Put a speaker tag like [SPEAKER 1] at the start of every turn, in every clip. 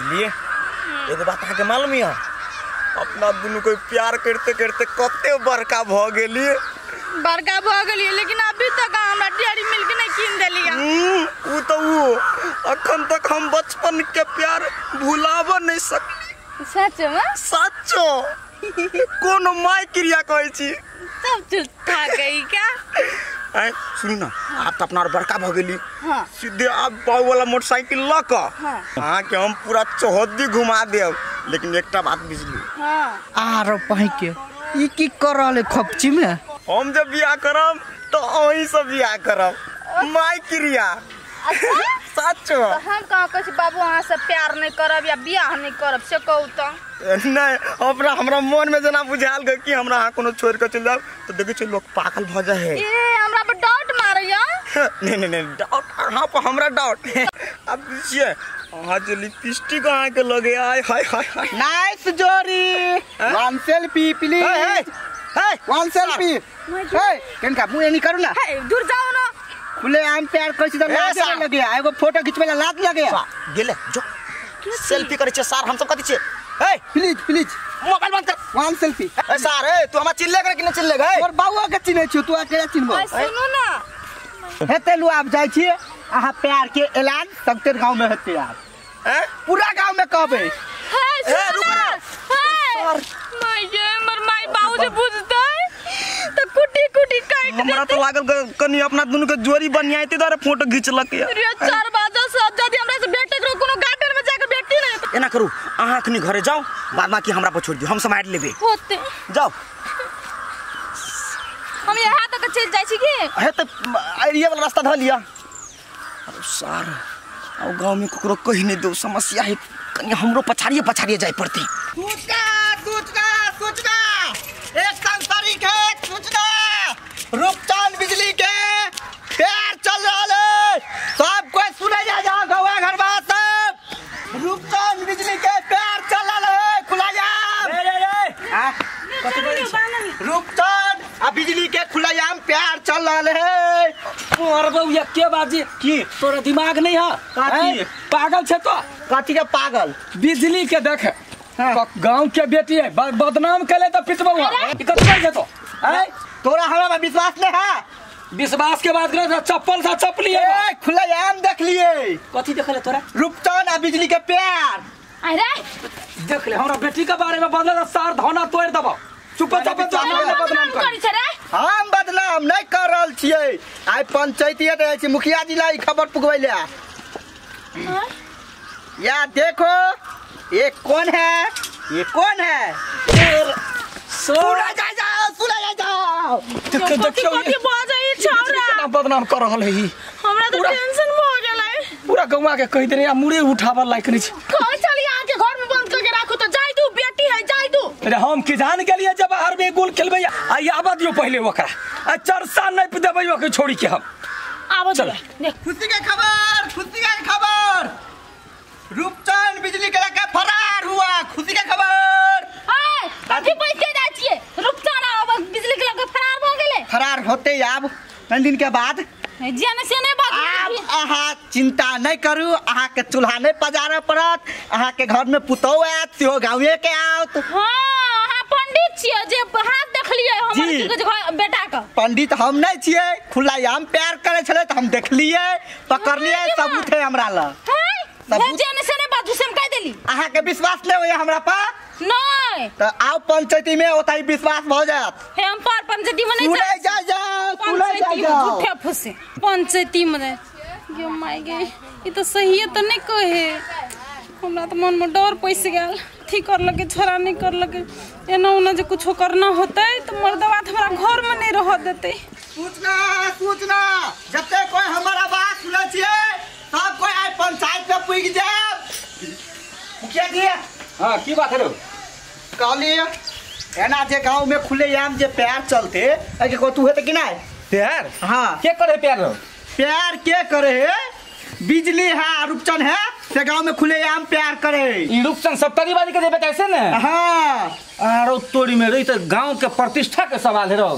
[SPEAKER 1] बुझलिए एगो बात अहाँके मालूम यऽ अपना दुनू के प्यार करते करते कते बड़का भ गेलिए।
[SPEAKER 2] बड़का भ गेलिए लेकिन अभी तक हमरा डेयरी मिल्क नहीं कीन देलिए।
[SPEAKER 1] उ तो उ अखन तक हम बचपन के प्यार भुलाब नहीं सकली।
[SPEAKER 2] सच में?
[SPEAKER 1] सचो कोनो my क्रिया कहै छी
[SPEAKER 2] सब झूठा गई क्या?
[SPEAKER 1] आय सुनू ना आप तो अपना और बड़का भ गेली।
[SPEAKER 2] हाँ।
[SPEAKER 1] सीधे आप बाबू वाला मोटरसाइकिल ल क
[SPEAKER 2] हाँ।
[SPEAKER 1] अहाँ के हम पूरा चौहद्दी घुमा देब लेकिन एकटा बात बुझली।
[SPEAKER 2] हाँ।
[SPEAKER 3] आरो पहि के ई की कर रहल खपची में?
[SPEAKER 1] हम जब बियाह करब तो अहीं से बियाह करब my क्रिया।
[SPEAKER 2] अच्छा
[SPEAKER 1] सचो।
[SPEAKER 2] तो हम कहाँ कहै बाबू अहाँ से प्यार नहीं करब या बियाह नहीं करब से कहू तो
[SPEAKER 1] नहीं। हमरा हमरा मन में जना बुझायल ग कि हमरा अहाँ कोनो छोड़ के चल जाब तो देखै छै लोग पागल भ जाए है।
[SPEAKER 2] ए हमरा पर डाउट मारैया।
[SPEAKER 1] नहीं नहीं नहीं डाउट अहाँ पर हमरा डाउट। अब बुझिए अहाँ जे लिपस्टिक अहाँ के लगे आय हाय हाय हाय।
[SPEAKER 3] नाइस जोड़ी वन सेल्फी प्लीज।
[SPEAKER 1] हे
[SPEAKER 3] वन सेल्फी। हे केनका मुंह एनी करू ना।
[SPEAKER 2] हे दूर जाओ ना।
[SPEAKER 3] खुले आम प्यार करै छी त लाज लगे एगो फोटो खिचबै ला लाज लगे।
[SPEAKER 1] गेले जो सेल्फी करै छै सर हम सब कथि छियै। हे
[SPEAKER 3] प्लीज प्लीज
[SPEAKER 1] मोबाइल बंद कर
[SPEAKER 3] वन सेल्फी।
[SPEAKER 1] ए सर ए तू हमरा चिल्ले करे कि नहीं चिल्ले गए?
[SPEAKER 3] तोर बाबुआ के चिन्है छियौ तू अकेला चिन्हबो।
[SPEAKER 2] सुनू ना
[SPEAKER 3] हेते लू आप जाइ छी अहाँ प्यार के ऐलान सबते गांव में हेते आप पूरा गांव में कहबै।
[SPEAKER 2] हे रुक ना सर my गे हमर माई बाबू जे बुझतै त कुटी कुटी काट देतै।
[SPEAKER 1] हमरा तो लागल कनी अपना दुनू के जोड़ी बनियाते दुआरे फोटो घिचलक या।
[SPEAKER 2] रे चार बाजा से यदि हमरा से भेटे करो कोनो गार्डन में जाके भेटी नहीं।
[SPEAKER 1] एना करू अहाँ अखनी घरे जाओ बाद बाकी हमरा पर छोड़ दियो हम सम्हारि लेबै।
[SPEAKER 2] होते
[SPEAKER 1] जाओ
[SPEAKER 2] हम यहाँ तक चल जाइ छी की
[SPEAKER 1] हे त एरिया वाला रास्ता ध लिया। अरे सर अब गांव में ककरो कहि नहीं दो समस्या है कनी हमरो पछाड़िए पछाड़िए जाय पड़ती।
[SPEAKER 3] सूचना सूचना सूचना एक सांसारिक है सूचना रूपचंद बिजली के प्यार चल रहा है सब कोई सुने जा जाओ गवा घरवा सब रूपचंद बिजली के प्यार चल रहा है खुलायाम।
[SPEAKER 4] रे रे रे कथि बोलै छी?
[SPEAKER 3] रूपचंद आ बिजली के खुलायाम प्यार चल रहा है।
[SPEAKER 4] मरबौ के बाजी
[SPEAKER 3] की
[SPEAKER 4] तोरा दिमाग नहीं है?
[SPEAKER 3] कथी
[SPEAKER 4] पागल छे तो?
[SPEAKER 3] कथी के पागल?
[SPEAKER 4] बिजली के देख गांव के बेटी है बदनाम केले त पिटबौ। ई कथि कहै छे तो?
[SPEAKER 3] तोरा हमरा पर विश्वास नहीं है?
[SPEAKER 4] विश्वास के बात करे चप्पल सा चपली है।
[SPEAKER 3] खुलेआम देख लिए।
[SPEAKER 4] कथि देखले तोरा?
[SPEAKER 3] रूपचंद आ बिजली के प्यार।
[SPEAKER 2] अरे
[SPEAKER 4] देख ले हमरा बेटी के बारे में बदला सार धौना तोड़ देबौ। चुप चुप बदनाम कर
[SPEAKER 2] छे रे।
[SPEAKER 3] हम बदनाम नहीं कर रहल छियै। आइ पंचायती जाइ छी मुखिया जी ला ई खबर पुगबै ले। या देखो ये कौन है ये कौन है? सुना जा जाओ सुना जा जाओ।
[SPEAKER 4] देखियो देखियो
[SPEAKER 2] कथि बाजै ई छौरा
[SPEAKER 4] केना बदनाम कर रहल है।
[SPEAKER 2] हमरा तो टेंशन भ गेलै।
[SPEAKER 4] पूरा गौवा के कहि देने आ मुड़े उठाबल लायक नहीं छै।
[SPEAKER 2] कह चली अहाँ के घर में बंद करके राखू तो जाय दू बेटी है जाय दू।
[SPEAKER 4] अरे हम की जान गेलिए जब बाहर में गोल खेलबै आ आबा दियो पहिले ओकरा आ चरसा नहीं देबै ओके छोड़ी के हम
[SPEAKER 2] आबो
[SPEAKER 4] चल।
[SPEAKER 3] खुशी के खबर खुशी के खबर रूपचंद बिजली के लगा फरार हुआ। खुशी के खबर।
[SPEAKER 2] ए कथि पैसे जाय छियै? रूपचंद आब बिजली के लगा फरार भ गेलै।
[SPEAKER 3] फरार होते आब 3 दिन के बाद
[SPEAKER 2] जे ने से नहीं बात।
[SPEAKER 3] आब अहाँ चिंता नहीं करू अहाँ के चूल्हा नहीं पजारऽ पड़त अहाँ के घर में पुतोह आयत सेहो गाँवे के आओत।
[SPEAKER 2] हाँ अहाँ पंडित छियै जे हाथ देखलियै हमर बेटा के।
[SPEAKER 3] पंडित हम नहीं छियै खुलायाम प्यार करै छलै त हम देखलियै पकड़लियै सबूत है हमरा लग।
[SPEAKER 2] जे ने से नहीं बाजू से हम कहि देली।
[SPEAKER 3] अहाँ के विश्वास नहीं होइया हमरा पर?
[SPEAKER 2] नहीं
[SPEAKER 3] त आओ पंचायती में ओतै विश्वास भ जायत।
[SPEAKER 2] हे हम पर पंचायती में नहीं
[SPEAKER 3] जाय जा जाओ सुनै जा जाओ
[SPEAKER 2] झूठे फुसे पंचायती में गे my गे ई त सही त नहीं कहे। हमरा त मन में डर पैस गेल थी कर लगे छोरा नहीं कर लगे एना ओना जे कुछो करना होतै त मर्दवा त हमरा घर में नहीं रह देतै।
[SPEAKER 3] सूचना सूचना जते कोई हमर आवाज सुनै छियै सब कोई आइ पंचायत में पुग जाब। मुखिया जी
[SPEAKER 4] हां की बात है रो?
[SPEAKER 3] कहली एना जे गांव में खुलेआम जे प्यार चलते एके को तू हेते कि नहीं?
[SPEAKER 4] प्यार?
[SPEAKER 3] हां
[SPEAKER 4] के करे प्यार रो?
[SPEAKER 3] प्यार के करे है बिजली है रूपचंद है से गांव में खुलेआम प्यार करे।
[SPEAKER 4] ई रूपचंद सप्तरी बाजी के देबे कैसे ने?
[SPEAKER 3] हां
[SPEAKER 4] आरो तोरी में रही त गांव के प्रतिष्ठा के सवाल है रो।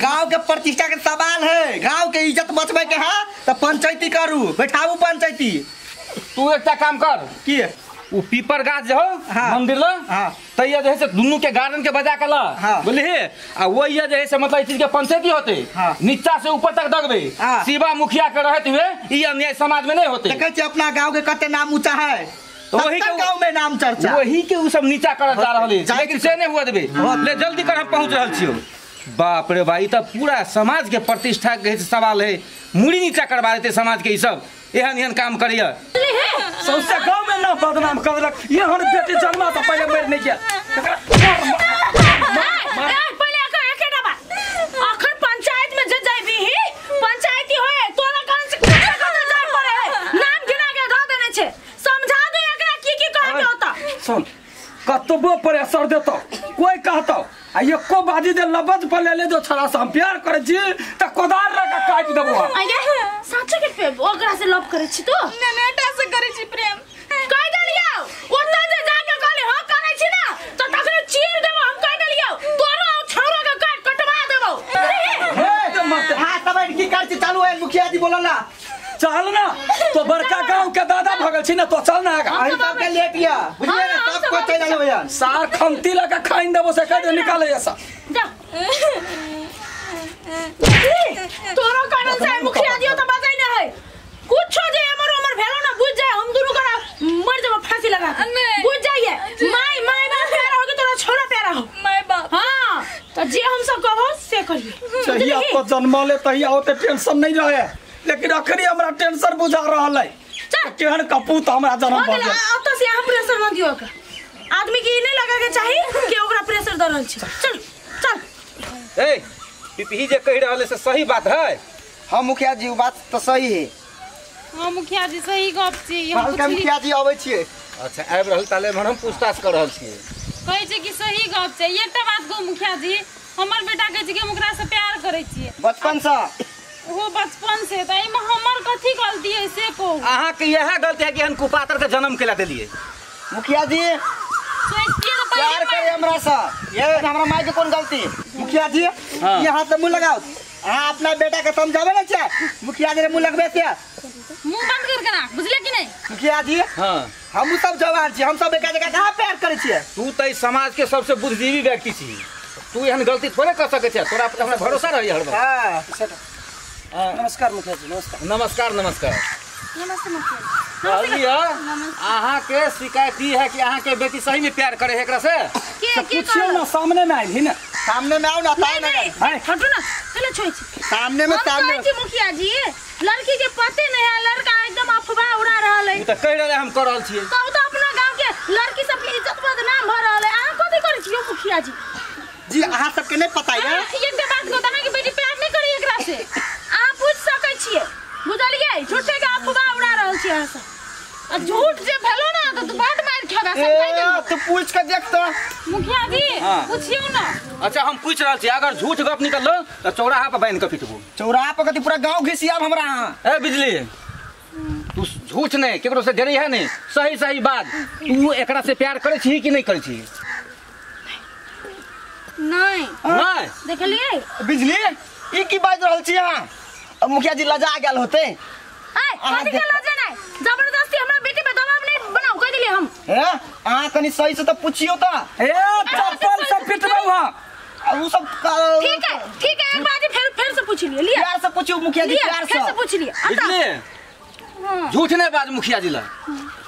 [SPEAKER 3] गांव के प्रतिष्ठा के सवाल है गांव के इज्जत बचबै के है त पंचायती करू बैठाबू पंचायती।
[SPEAKER 4] तू एकटा काम कर
[SPEAKER 3] की?
[SPEAKER 5] उ पीपर गाछ जे हो मंदिर ल तैया जे है से दुनू के गार्डन के बजा के ल बुझलिही आ वही जे है से मतलब ई चीज के पंचायती होते नीचा से ऊपर तक दगबे शिवा मुखिया के रहत हुए ई अन्याय समाज में नहीं होते।
[SPEAKER 3] देखै छी अपना गांव के कते नाम ऊंचा है
[SPEAKER 5] तो वही के
[SPEAKER 3] गांव में नाम चर्चा
[SPEAKER 5] वही के उ सब नीचा करत जा रहल है लेकिन से नहीं हुआ देबे। ले जल्दी कर हम पहुंच रहल छियो। बाप रे भाई त पूरा समाज के प्रतिष्ठा के सवाल है मुड़ी नीचा करवा देते समाज के ई सब एहन एहन काम करिया
[SPEAKER 4] सौसे गांव में ना बदनाम कर देलक। ये हन बेटी जन्मा तो पहले मर नहीं गया
[SPEAKER 6] पहले एकेटा बात अखन पंचायत में जे जाबी ही पंचायती होए तोरा कान से कते कते जाय पड़े है नाम गिना के धऽ देने छे समझा दे एकरा की की कहे के होता।
[SPEAKER 4] सुन कतबो प्रेशर देतो कोई कहतो आ एको बाजी जे लबज पर ले ले जो छड़ा से हम प्यार करे छी त कोदार रख के काट देबो।
[SPEAKER 6] आगे साचे के पे ओकरा से लव करे छी तो
[SPEAKER 2] नेनेटा से करे छी प्रेम
[SPEAKER 6] कह देलियो ओता जे जाके कहली हां करे छी ना त तखने चीर देबो हम कह देलियो तोरो आ छौरा के काट कटवा देबो।
[SPEAKER 3] हां तब की कर छी चालू है मुखिया जी बोलला
[SPEAKER 4] चल ना तो बड़का गांव के दादा भगल छी ना तो चल ना आगा
[SPEAKER 3] आई सब के लेट गया बुझलिए ना सब को चल जालो भैया
[SPEAKER 4] सार खंती लगा खाइन देबो से कह दे निकाले ऐसा
[SPEAKER 6] जा तोरो कारण से मुखिया जी तो बजै ना है कुछो जे एमर ओमर भेलो ना बुझ जाए हम दुनू करा मर जब फांसी लगा के बुझ जाइए माई माई बाप प्यारा हो के तोरा छोरा प्यारा हो
[SPEAKER 2] माई बाप।
[SPEAKER 6] हां तो जे हम सब कहो से करिए।
[SPEAKER 4] चाहिए तो जन्म ले तहिया होते टेंशन नहीं रहे लेकिन अखनी हमरा टेंशन बुझा रहल है केहन कपूत हमरा जन्म भ गेल।
[SPEAKER 6] अब तो से हम प्रेशर न दियो का आदमी के ई नहीं लगा के चाही कि ओकरा प्रेशर द रहल छी। चल चल
[SPEAKER 5] ए पिपही जे कह रहल है से सही बात है।
[SPEAKER 1] हां मुखिया जी बात तो सही है।
[SPEAKER 2] हां मुखिया जी सही गप छी
[SPEAKER 3] हम मुखिया जी आबै छियै।
[SPEAKER 5] अच्छा आबि रहल ताले हम पूछताछ कर रहल छियै
[SPEAKER 2] कहै छै कि सही गप छै। एकटा बात कहू मुखिया जी हमर बेटा कहै छै कि हम ओकरा से प्यार करै छियै
[SPEAKER 1] बचपन से
[SPEAKER 2] वो बचपन से त एमे हमर कथी गलती है से कहू।
[SPEAKER 5] अहाँ के यह गलती है कि हम कुपात्र के जन्म केला देलिए
[SPEAKER 1] मुखिया जी
[SPEAKER 2] सोचिए तो
[SPEAKER 1] प्यार करे हमरा से ये हमरा माई के कोन गलती।
[SPEAKER 3] मुखिया जी ये हाथ से मुंह लगाओ हां अपना बेटा के समझावे ना छै मुखिया जी रे मुंह लगबे से
[SPEAKER 2] मुंह बंद कर के राख बुझले कि नहीं
[SPEAKER 3] मुखिया जी।
[SPEAKER 5] हां
[SPEAKER 3] हम सब जवान छी हम सब एक जगह कहां प्यार करे छियै।
[SPEAKER 5] तू त समाज के सबसे बुद्धिजीवी व्यक्ति छी तू एहन गलती थोड़े कर सकै छै तोरा पर हमरा भरोसा रही हरदम।
[SPEAKER 3] हां
[SPEAKER 1] नमस्कार मुखिया जी। नमस्कार
[SPEAKER 5] नमस्कार नमस्कार
[SPEAKER 2] नमस्ते मुखिया जी।
[SPEAKER 5] अहाँ के शिकायत ई है कि अहाँ के बेटी सही में प्यार करे है एकरा से
[SPEAKER 2] के के
[SPEAKER 4] पूछियो ना सामने में आइल ही ना
[SPEAKER 3] सामने में आओ ना ताई ना
[SPEAKER 6] हटो ना चलो छोइ छी
[SPEAKER 3] सामने में सामने
[SPEAKER 6] छी मुखिया जी लड़की के पते नहीं है लड़का एकदम अफवाह उड़ा रहल है
[SPEAKER 5] त कह रहल हम कर रहल छियै
[SPEAKER 6] कहू त अपना गांव के लड़की सब के इज्जत बदनाम भ रहल है अहाँ कथि करै छियो मुखिया जी।
[SPEAKER 3] जी अहाँ सब के नहीं पता है
[SPEAKER 2] एक बात कहू त अहाँ के बेटी प्यार नहीं करे एकरा से
[SPEAKER 6] अहाँ पूछ सकै छियै बुझलियै झूठे के अफवाह उड़ा रहल छी अहाँ सब
[SPEAKER 2] आ झूठ जे भेलो ना त तू बड मार खेबा सब कह देबो।
[SPEAKER 1] तू पूछ के देख त
[SPEAKER 2] मुखिया जी पूछियो ना।
[SPEAKER 5] अच्छा हम पूछ रहल छी अगर झूठ गप निकललो त चौराहा पर बांध के पिटबो।
[SPEAKER 1] चौराहा पर कथि पूरा गांव घिसियाब हमरा।
[SPEAKER 5] ए बिजली तू झूठ नहीं केकरो से डरे है नहीं सही सही बात तू एकरा से प्यार करे छी कि नहीं करे छी?
[SPEAKER 2] नहीं
[SPEAKER 5] नहीं
[SPEAKER 6] देखलियै
[SPEAKER 1] बिजली ई की बाज रहल छी अहाँ? अब मुखिया जी लजा गेल होते।
[SPEAKER 6] ए कथि के लजे नहीं जबरदस्ती हमरा बेटी पे दबाव नहीं बनाऊ कह देलियै हम।
[SPEAKER 1] हैं अहाँ कनी सही से त पूछियो त।
[SPEAKER 4] ए चप्पल से पिटबौ हां
[SPEAKER 1] उ सब
[SPEAKER 6] ठीक है ठीक है एक बार फिर से पूछ लियो लिया
[SPEAKER 1] प्यार से पूछियो मुखिया जी प्यार से
[SPEAKER 6] फिर से पूछ लियो।
[SPEAKER 5] बिजली झूठ नहीं बाज मुखिया जी ला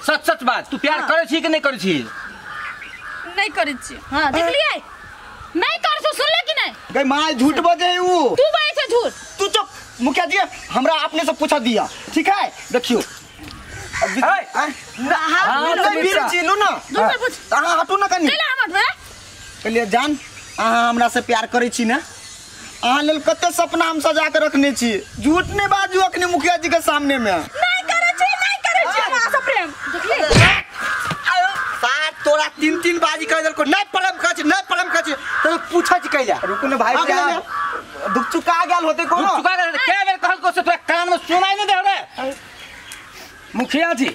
[SPEAKER 5] सच सच बात तू प्यार करे छी कि नहीं करे छी?
[SPEAKER 2] नहीं करे छी।
[SPEAKER 6] हां देखलियै
[SPEAKER 2] नहीं कर छो सुनले कि नहीं?
[SPEAKER 1] गई मां झूठ बजे उ
[SPEAKER 2] तू बाजे छे झूठ
[SPEAKER 1] तू चुप। मुखिया जी हमरा अपने से पूछ दिया ठीक है देखियो
[SPEAKER 6] दूसरा पूछ
[SPEAKER 1] अहाँ हटू ना कनी
[SPEAKER 6] कैला हम हटबै
[SPEAKER 1] कहलिए जान अहाँ हमरा से प्यार करै छी ना अहाँ लेल कते सपना हम सजा के रखने छी झूठ नहीं बाजू अखनी मुखिया जी के सामने में।
[SPEAKER 6] नहीं करै छी नहीं करै छी हमरा से प्रेम देखली
[SPEAKER 3] सात तोरा तीन तीन बाजी कह देलको नहीं प्रेम करै छी नहीं प्रेम करै छी तो पूछै छी कैला।
[SPEAKER 1] रुकू ने भाई साहब दुख चुका गेल होते कोनो
[SPEAKER 5] दुख चुका गेल के बेर कहलको से तोरा कान में सुनाई नहीं दे रे।
[SPEAKER 4] मुखिया जी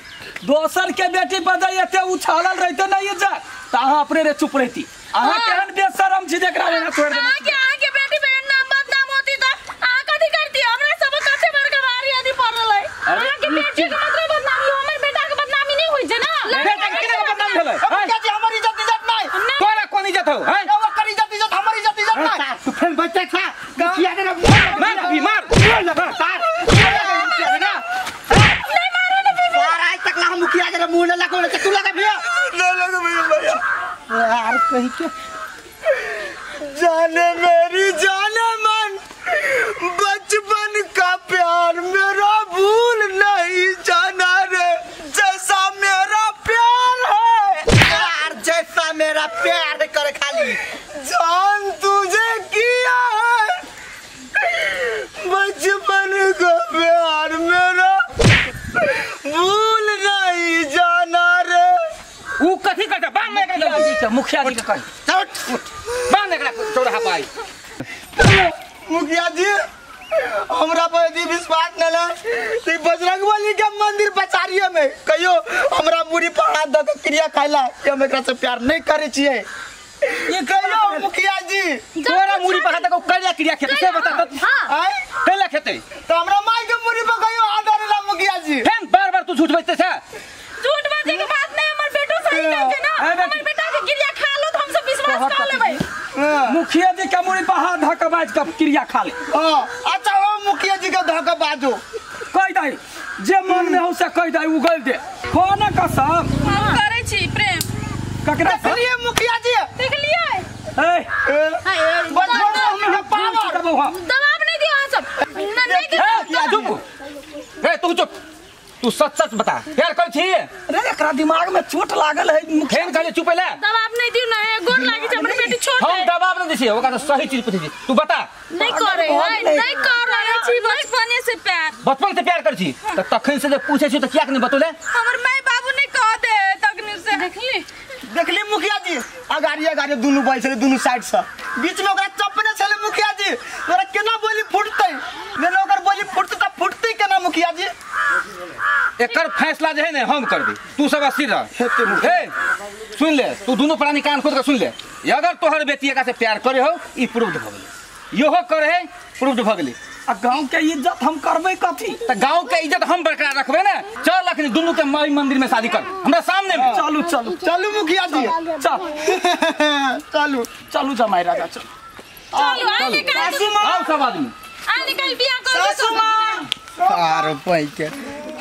[SPEAKER 4] दोसर के बेटी बजाय एते उछालल रहते नहीं जा त अहाँ अपने रे चुप रहती। अहाँ केहन बेशरम छी जेकरा एना छोड़ देने
[SPEAKER 6] अहाँ के बेटी पे नाम बदनाम होती त अहाँ कथि करती? हमरा सब कते बड़का भारी आदि पड़ल है।
[SPEAKER 2] अहाँ के बेटी के मतलब बदनामी हमर बेटा के बदनामी नहीं होई छै ना।
[SPEAKER 5] बेटा के केना भेलै
[SPEAKER 3] मुखिया जी हमर इज्जत इज्जत नहीं
[SPEAKER 5] तोरा कोन इज्जत हौ हैं
[SPEAKER 3] ओकर इज्जत इज्जत हमर इज्जत इज्जत नहीं
[SPEAKER 5] तू फेन बच्चा खा मुखिया के मार अभी मार
[SPEAKER 3] सार
[SPEAKER 6] नहीं मारो ना बीबी
[SPEAKER 3] सार आज तक ला मुखिया के मुंह न लगो तू लगा भैया
[SPEAKER 1] न लगा भैया भैया
[SPEAKER 3] यार कहीं के
[SPEAKER 1] जाने मेरी जाने मन बचपन का प्यार मेरा भूल नहीं जाना रे जैसा मेरा प्यार है
[SPEAKER 3] यार जैसा मेरा प्यार कर खाली
[SPEAKER 1] जान तुझे किया है बचपन का प्यार मेरा भूल नहीं जाना रे
[SPEAKER 5] उ कथी करता बांध एकरा
[SPEAKER 4] जी के मुखिया जी के कही
[SPEAKER 3] चल
[SPEAKER 5] उठ बांध एकरा चौराहा पाई
[SPEAKER 1] मुखिया जी हमरा पर यदि विश्वास न ले तो बजरंगबली के मंदिर पचारिये में कहियो हमरा मुरी पर हाथ द के क्रिया खाइला कि हम एकरा से प्यार नहीं करे छियै
[SPEAKER 4] ये
[SPEAKER 1] कहियो मुखिया जी
[SPEAKER 5] तोरा मुरी पर हाथ द के कैला क्रिया खेते से बता त
[SPEAKER 6] हां
[SPEAKER 1] आय
[SPEAKER 5] कैला खेते
[SPEAKER 1] तो हमरा माई के मुरी पर कहियो हाथ धरेला मुखिया जी
[SPEAKER 5] फेन बार बार तू झूठ बजते छे
[SPEAKER 2] झूठ बाजे के बात नहीं हमर बेटो सही कहै छै ना हमर बेटा के क्रिया खा लो त हम सब विश्वास कर लेबै
[SPEAKER 4] मुखिया जी के मुड़ी पर हाथ धक बाज के क्रिया खा ले
[SPEAKER 1] हां अच्छा ओ मुखिया जी के धक बाजो
[SPEAKER 4] कह दे जे मन में हो से कह दे उगल दे कोना कसम
[SPEAKER 2] हम करै छी प्रेम
[SPEAKER 4] ककरा से
[SPEAKER 1] देखलिए मुखिया जी
[SPEAKER 2] देखलिए
[SPEAKER 4] ए
[SPEAKER 1] बजरंगबली के पावर
[SPEAKER 2] दबाव नहीं दियो अहाँ सब ना नहीं
[SPEAKER 5] ए चुप ए तू चुप तू सच सच बता प्यार कर छी
[SPEAKER 4] अरे एकरा दिमाग में चोट लागल है
[SPEAKER 5] फेन कहले चुप ले
[SPEAKER 2] दबाव नहीं दियो ना है गोर लागी छै हमर बेटी छोट
[SPEAKER 5] हम
[SPEAKER 2] है
[SPEAKER 5] दबाव नहीं दै छियै ओकरा सही चीज पूछै छी तू बता
[SPEAKER 2] नहीं करे है नहीं करे छी बचपने से प्यार
[SPEAKER 5] बचपन से प्यार कर छी त तखन से जे पूछै छी त किया के नहीं बतौले
[SPEAKER 2] हमर माय बाबू नहीं कह दे तखनी से देखली
[SPEAKER 1] देखली मुखिया जी अगाड़ी अगाड़ी दुनू बैल छलै दुनू साइड से बीच में ओकरा चपने छलै मुखिया जी ओकरा केना बोली फुटतै लेकिन ओकर बोली फुटतै त फुटतै केना मुखिया जी
[SPEAKER 5] एकर फैसला जे है ने हम करबे तू सब अस्थिर रह हे सुन ले तू दुनू प्राणी कान खोल के सुन ले अगर तोहर बेटी एकरा से प्यार करे हो ई प्रूव्ड भ गेलै इहो करे है प्रूव्ड भ गेलै
[SPEAKER 4] आ गांव के इज्जत हम करबै कथी
[SPEAKER 5] त गांव के इज्जत हम बरकरार रखबे ने चल अखनी दुनू के माई मंदिर में शादी कर हमरा सामने में
[SPEAKER 4] चलू चलू
[SPEAKER 1] चलू मुखिया जी
[SPEAKER 4] चल
[SPEAKER 1] चलू
[SPEAKER 4] चलू जमाई राजा चल
[SPEAKER 2] चलू आ निकाल
[SPEAKER 5] आओ सब आदमी
[SPEAKER 2] आ निकाल बियाह कर
[SPEAKER 1] सासू माँ
[SPEAKER 3] आर के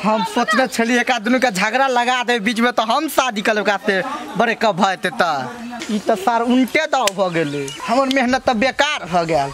[SPEAKER 3] हम सोचने छलियै एक दुनू के झगड़ा लगा दे बीच में तो हम शादी कर लेबै से बड़े कब भऽ जेतै तऽ ई तऽ सार उल्टे दाव भऽ गेलै हमर मेहनत तऽ बेकार भऽ गेल।